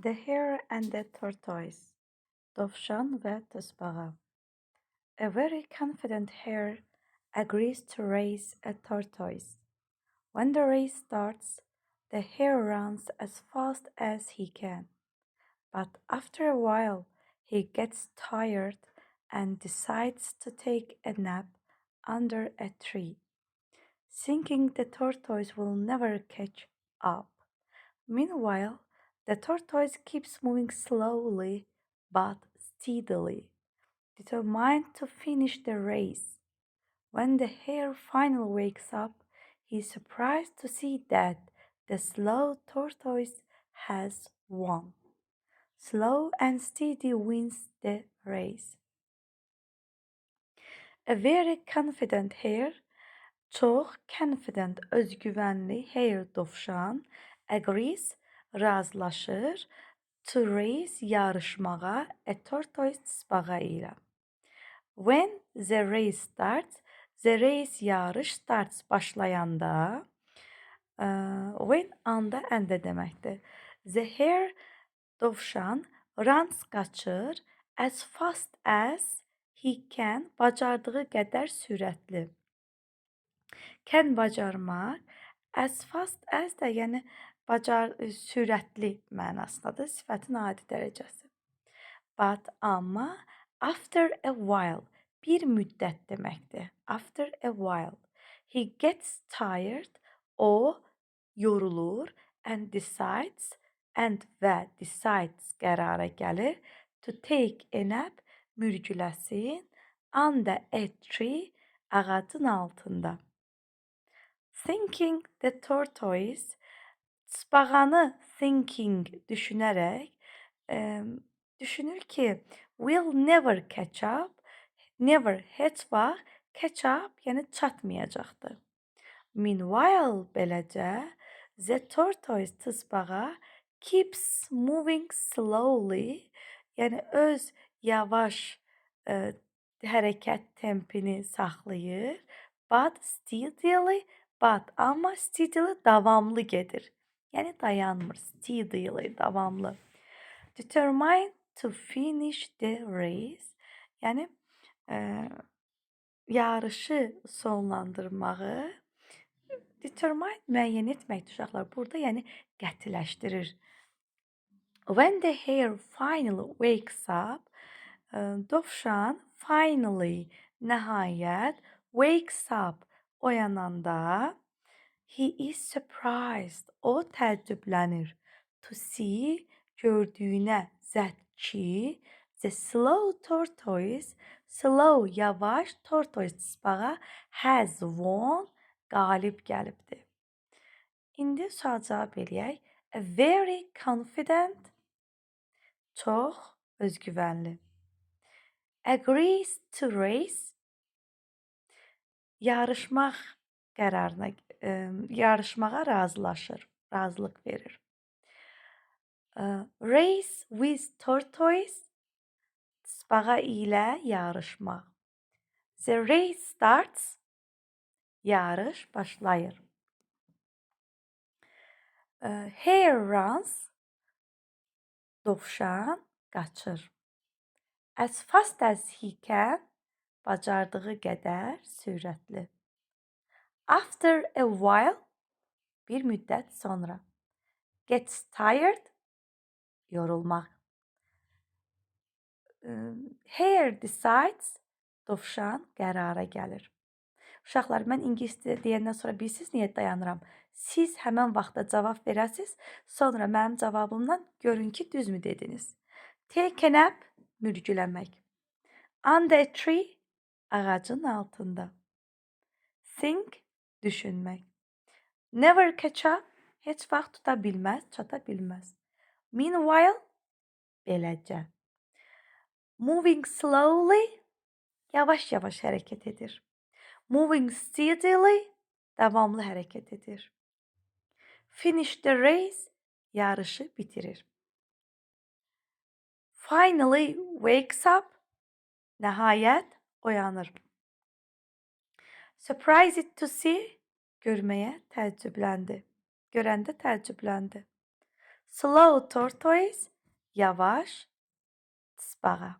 The Hare and the Tortoise. Dovşan və Tısbağa. A very confident hare agrees to race a tortoise. When the race starts, the hare runs as fast as he can. But after a while, he gets tired and decides to take a nap under a tree, thinking the tortoise will never catch up. Meanwhile, the tortoise keeps moving slowly but steadily, determined to finish the race. When the hare finally wakes up, he is surprised to see that the slow tortoise has won. Slow and steady wins the race. A very confident hare, çox confident, özgüvənli hare dovşan, agrees, razılaşır, to race, yarışmağa, a tortoise, tısbağa ilə. When the race starts, the race yarış, starts başlayanda, when anda, əndə deməkdir. The hare dovşan, runs qaçır, as fast as he can, bacardığı qədər sürətli. Can bacarmaq, as fast as də yəni bacar sürətli mənasındadır, sifətin adi dərəcəsi. But amma, after a while bir müddət deməkdir. After a while he gets tired, o yorulur, and decides, and və, decides qərara gəlir, to take a nap mürgüləsin, under a tree ağacın altında. Thinking the tortoise tısbağanı, thinking düşünərək, düşünür ki, will never catch up, never heç vaxt, catch up yəni çatmayacaqdır. Meanwhile beləcə, the tortoise tısbağa, keeps moving slowly, yəni öz yavaş hərəkət tempini saxlayır. But steadily, but amma, steadily davamlı gedir. Yəni dayanmır. Steadily davamlı. Determined to finish the race. Yəni yarışı sonlandırmağı, determine müəyyən etməkdir uşaqlar. Burada yəni qətiləşdirir. When the hare finally wakes up, dovşan finally nəhayət, wakes up oyananda, he is surprised. O təəccüblənir. To see gördüyünə, that ki, the slow tortoise, slow yavaş, tortoise tısbağa, has won qalib gəlibdir. İndi sual cavab eləyək. A very confident çox özgüvənli. Agrees to race yarışmaq qərarına, yarışmağa razılaşır, razılıq verir. Race with tortoise tısbağa ilə yarışmaq. The race starts yarış başlayır. Hare runs dovşan qaçır. As fast as he can bacardığı qədər sürətli. After a while bir müddət sonra. Gets tired yorulmaq. Hare decides dovşan qərara gəlir. Uşaqlar, mən ingilis deyəndən sonra bilirsiniz niyə dayanıram? Siz həmən vaxtda cavab verəsiniz, sonra mənim cavabımdan görün ki, düzmü dediniz. Take a nap mürgüləmək. Under a tree ağacın altında. Think düşünmək. Never catch up heç vaxt tuta bilməz, çata bilməz. Meanwhile beləcə. Moving slowly yavaş-yavaş hərəkət edir. Moving steadily davamlı hərəkət edir. Finish the race yarışı bitirir. Finally wakes up nəhayət oyanır. Surprised to see görməyə təəccübləndi. Görəndə təəccübləndi. Slow tortoise, yavaş tısbağa.